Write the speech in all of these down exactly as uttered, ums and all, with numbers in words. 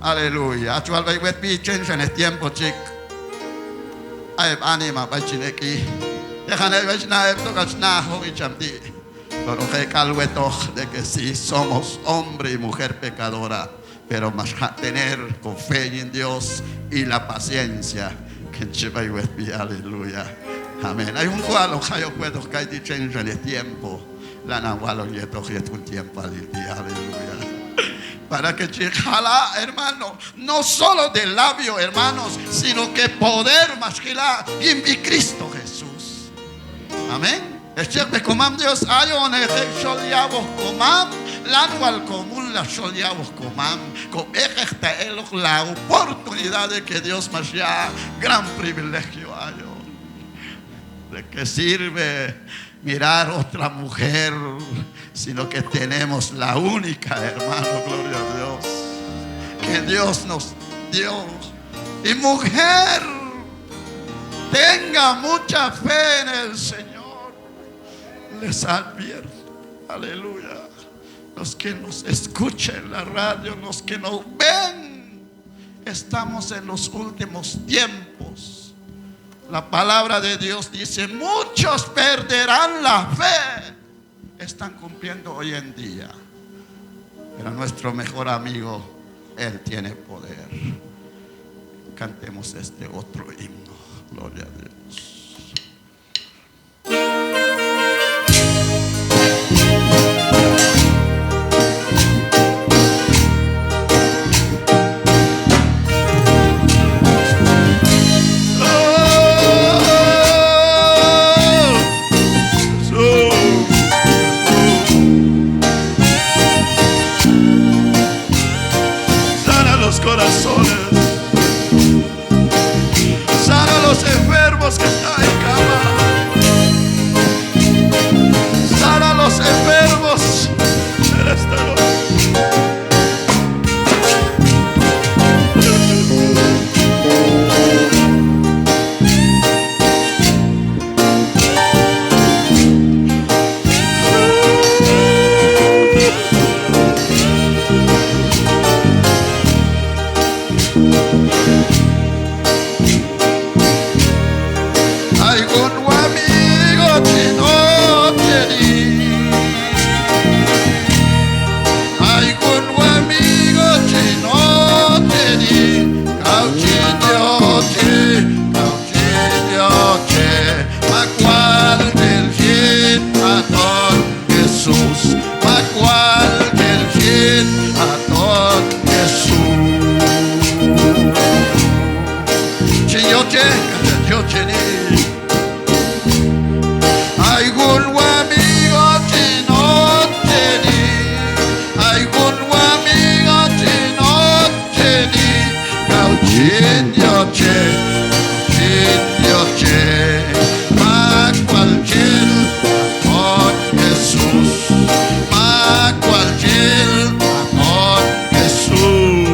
Aleluya. Hach wal b'ay wetb'i, txenxanej tiempo chik. A heb' anima b'ay chin ek'i. Teqan heb' b'ay chi na, heb' tok'al chi na hoq icham ti'. Pero hoq ek'al wetoq de que sí, somos hombre y mujer pecadora, pero max jaq' tener con fe en Dios y la paciencia. Kin chi b'ay wetb'i, aleluya. Amén. Ay jun k'ual hoq jayoq wetoq kayti' txenxanej tiempo. Lanan walon yetoq yet jun tiempoalil ti', aleluya. Para que chi jala', hermano, no solo de labio, hermanos, sino que poder max jila' yin sb'i Cristo Jesús. Amén. Hex chekb'ej komam Dios, ayon ek' xol yab'oq komam, lan wal komulnaj xol yab'oq komam, kob'eqejta eloq la oportunidad de que Dios max yaq' gran privilegio ayon. ¿De qué sirve mirar otra mujer, sino que tenemos la única, hermano, gloria a Dios, que Dios nos dio? Y mujer, tenga mucha fe en el Señor. Les advierto, aleluya. Los que nos escuchan en la radio, los que nos ven, estamos en los últimos tiempos. La palabra de Dios dice: "Muchos perderán la fe". Están cumpliendo hoy en día. Pero nuestro mejor amigo, Él tiene poder. Cantemos este otro himno. Gloria a Dios. Sana los corazones. Sana a los enfermos que están en cama. Sana a los enfermos en esta noche. Ay jun wamigo chi nocheni. Ay jun wamigo chi nocheni. Kaw chin yoche, kaw chin yoche. Mak wal tel xin aton Jesús, mak wal tel xin aton Jesús. Chin yoche, kaw chin yocheni. Ay jun wamigo chi nocheni. Ay jun wamigo chi nocheni. Kaw chin yoche, chin yoche. Mak wal chil aton Jesús. Mak wal chil aton Jesús.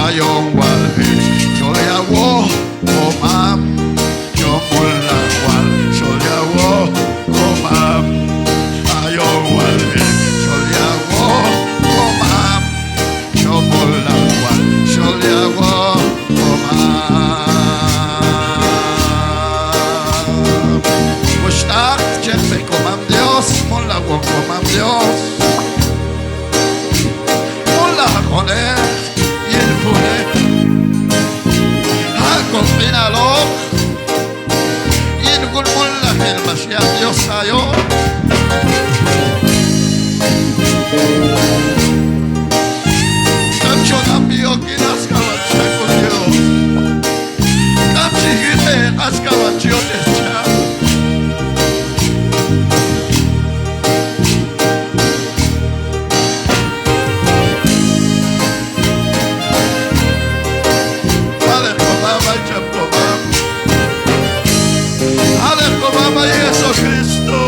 Ayon wal hex chol yawoq komam, chon mulnaj wal chol yawoq komam. Ayon wal hex chol yawoq komam, chon mulnaj wal chol yawoq komam. Wuxhtaq, chekb'ej komam Dios, mulnajwoq komam Dios. Mulnaj hoqon ek' yin junej. Ha' koq'inaloq yin jun mulnajil max yal Dios ayon. K'am chon apni ok yin axka wal chi yal Dios. K'am chi yiqej axka wal chi yochej cham. Alej komam, ay cham komam. Alej komam, ay Jesucristo.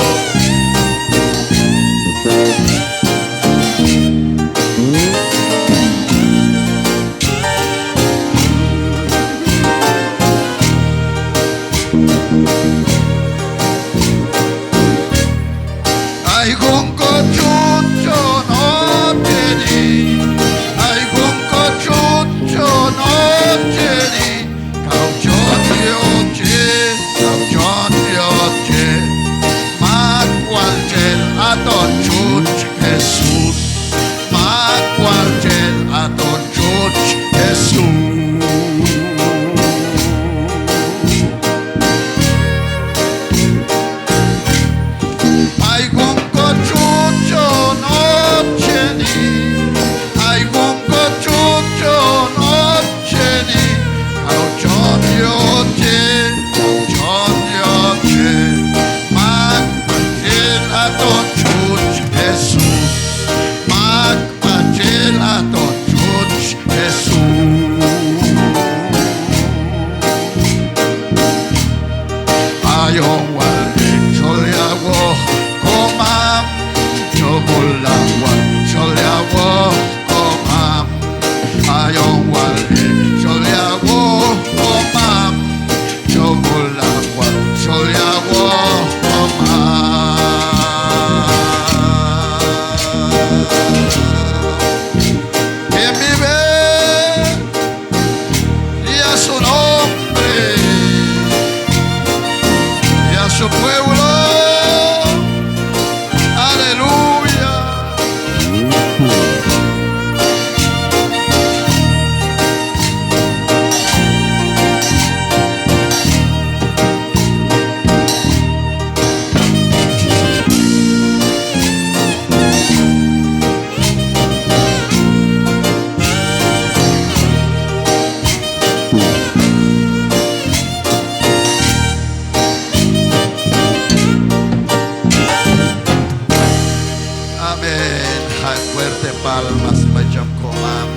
Te palmas b'ay cham komam.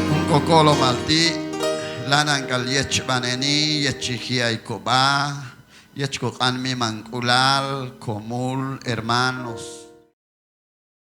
Jun kokolomal ti' lanan k'al yechb'aneni, yet chi ji' ay kob'a, yet koq'an mimank'ulal, komul, hermanos,